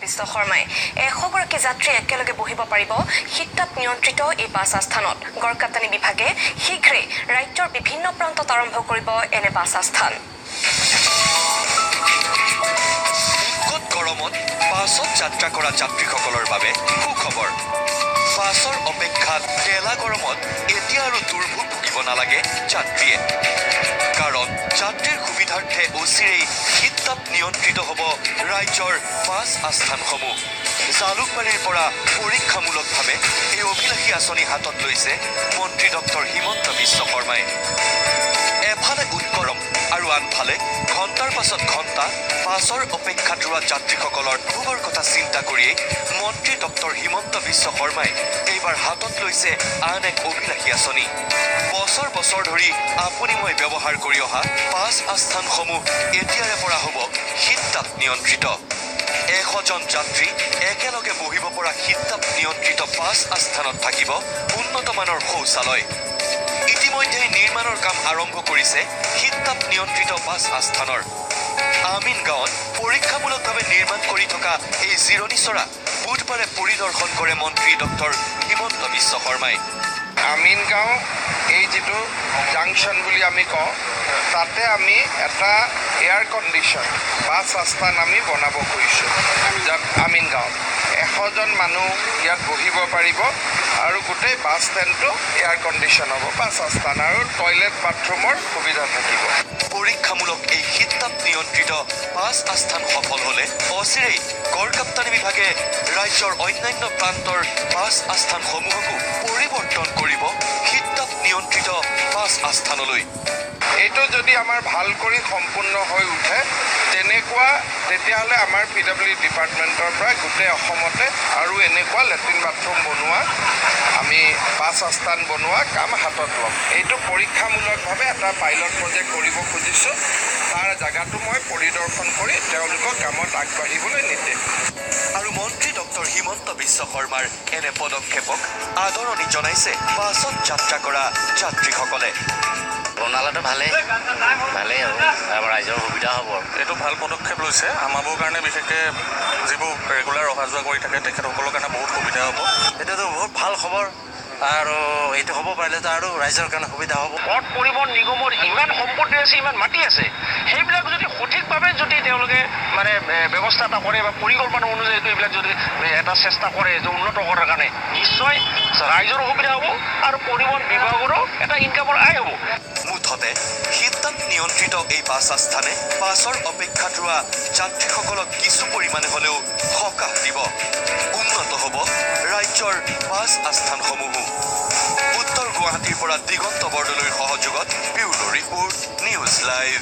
বিশ্ব শৰ্মাই। 100 গৰাকী যাত্ৰী একেলগে বহিব পাৰিব শীততাপ নিয়ন্ত্ৰিত এই বাছ আস্থানত। গড়কাপ্তানি বিভাগে শীঘ্ৰেই ৰাজ্যৰ বিভিন্ন প্ৰান্তত আৰম্ভ কৰিব এনে বাছ আস্থান। উৎকট গৰমত বাছত যাত্ৰা কৰা যাত্ৰীসকলৰ বাবে সুখবৰ। বাছৰ অপেক্ষাত গেলা গৰমত এতিয়া আৰু দুৰ্ভোগ ভুগিব নালাগে যাত্ৰীয়ে। কাৰণ যাত্ৰীৰ সুবিধাৰ্থে অচিৰেই শীততাপ নিয়ন্ত্ৰিত হ'ব ৰাজ্যৰ বাছ আস্থানসমূহ। জালুকবাৰীৰ পৰা পৰীক্ষামূলকভাৱে এই অভিলাষী আঁচনি হাতত লৈছে মন্ত্ৰী ডক্টৰ হিমন্ত বিশ্ব শৰ্মাই। এফালে উৎকৰম আৰু আনফালে ঘণ্টাৰ পাছত ঘণ্টা বাছৰ অপেক্ষাত ৰোৱা যাত্ৰীসকলৰ ভোগৰ কথা চিন্তা কৰিয়েই মন্ত্ৰী ডক্টৰ হিমন্ত বিশ্ব শৰ্মাই এইবাৰ হাতত লৈছে আন এক অভিলাষী আঁচনি। বছৰ বছৰ ধৰি আপুনি মই ব্যৱহাৰ কৰি অহা বাছ আস্থানসমূহ এতিয়াৰে পৰা হ'ব শীততাপ নিয়ন্ত্ৰিত। 100জন যাত্ৰী একেলগে বহিব পৰা শীততাপ নিয়ন্ত্ৰিত বাছ আস্থানত থাকিব উন্নত মানৰ শৌচালয়। ইতিমধ্যে নিৰ্মাণৰ কাম আৰম্ভ কৰিছে শীততাপ নিয়ন্ত্ৰিত বাছ আস্থানৰ। আমিন গাঁৱত পৰীক্ষামূলকভাৱে নিৰ্মাণ কৰি থকা এই জিৰণি চৰা বুধবাৰে পৰিদৰ্শন কৰে মন্ত্ৰী ডক্টৰ হিমন্ত বিশ্ব শৰ্মাই। আমিনগাঁও এই যিটো জাংচন বুলি আমি কওঁ, তাতে আমি এটা এয়াৰ কণ্ডিশ্যন বাছ আস্থান আমি বনাব খুজিছোঁ। আমিনগাঁৱত 100জন মানুহ ইয়াত বহিব পাৰিব আৰু গোটেই বাছ ষ্টেণ্ডটো এয়াৰ কণ্ডিশ্যন হ'ব বাছ আস্থান আৰু টয়লেট বাথৰুমৰ সুবিধা থাকিব। পৰীক্ষামূলক এই শীততাপ নিয়ন্ত্ৰিত বাছ আস্থান সফল হ'লে অচিৰেই গড়কাপ্তানি বিভাগে ৰাজ্যৰ অন্যান্য প্ৰান্তৰ বাছ আস্থানসমূহকো পৰিৱৰ্তন কৰিব শীততাপ নিয়ন্ত্ৰিত বাছ আস্থানলৈ। এইটো যদি আমাৰ ভাল কৰি সম্পূৰ্ণ হৈ উঠে তেনেকুৱা, তেতিয়াহ'লে আমাৰ পিডাব্লিউ ডিপাৰ্টমেণ্টৰ পৰা গোটেই অসমতে আৰু এনেকুৱা লেট্ৰিন বাথৰুম বনোৱা, আমি বাছ আস্থান বনোৱা কাম হাতত ল'ম। এইটো পৰীক্ষামূলকভাৱে এটা পাইলট প্ৰজেক্ট কৰিব খুজিছোঁ। তাৰ জেগাটো মই পৰিদৰ্শন কৰি তেওঁলোকক কামত আগবাঢ়িবলৈ নিৰ্দেশ দিম। আৰু মন্ত্ৰী ডক্টৰ হিমন্ত বিশ্ব শৰ্মাৰ এনে পদক্ষেপক আদৰণি জনাইছে বাছত যাত্ৰা কৰা যাত্ৰীসকলে। বনালেতো ভালেই ভালেই হ'ব, আমাৰ ৰাইজৰ সুবিধা হ'ব আৰু। এইটো ভাল পদক্ষেপ লৈছে আমাৰবোৰ কাৰণে। বিশেষকৈ যিবোৰ ৰেগুলাৰ অহা যোৱা কৰি থাকে, তেখেতসকলৰ কাৰণে বহুত সুবিধা হ'ব। এইটোতো বহুত ভাল খবৰ আৰু এইটো হ'ব পাৰিলেতো আৰু ৰাইজৰ কাৰণে সুবিধা হ'ব। পথ পৰিবহণ নিগমৰ ইমান সম্পত্তি আছে, ইমান মাটি আছে, সেইবিলাক যদি সঠিকভাৱে যদি তেওঁলোকে মানে ব্যৱস্থা এটা কৰে বা পৰিকল্পনা অনুযায়ী এইবিলাক যদি এটা চেষ্টা কৰে যে উন্নত কৰাৰ কাৰণে, নিশ্চয় ৰাইজৰো সুবিধা হ'ব আৰু পৰিবহণ বিভাগৰো এটা ইনকামৰ আয় হ'ব। মুঠতে শীততাপ নিয়ন্ত্ৰিত এই বাছ আস্থানে বাছৰ অপেক্ষাত ৰোৱা যাত্ৰীসকলক কিছু পৰিমাণে হ'লেও সকাহ দিব। উন্নত হ'ব ৰাজ্যৰ বাছ আস্থানসমূহো। উত্তৰ গুৱাহাটীৰ পৰা দিগন্ত বৰদলৈৰ সহযোগত ব্যুৰ' ৰিপৰ্ট, নিউজ লাইভ।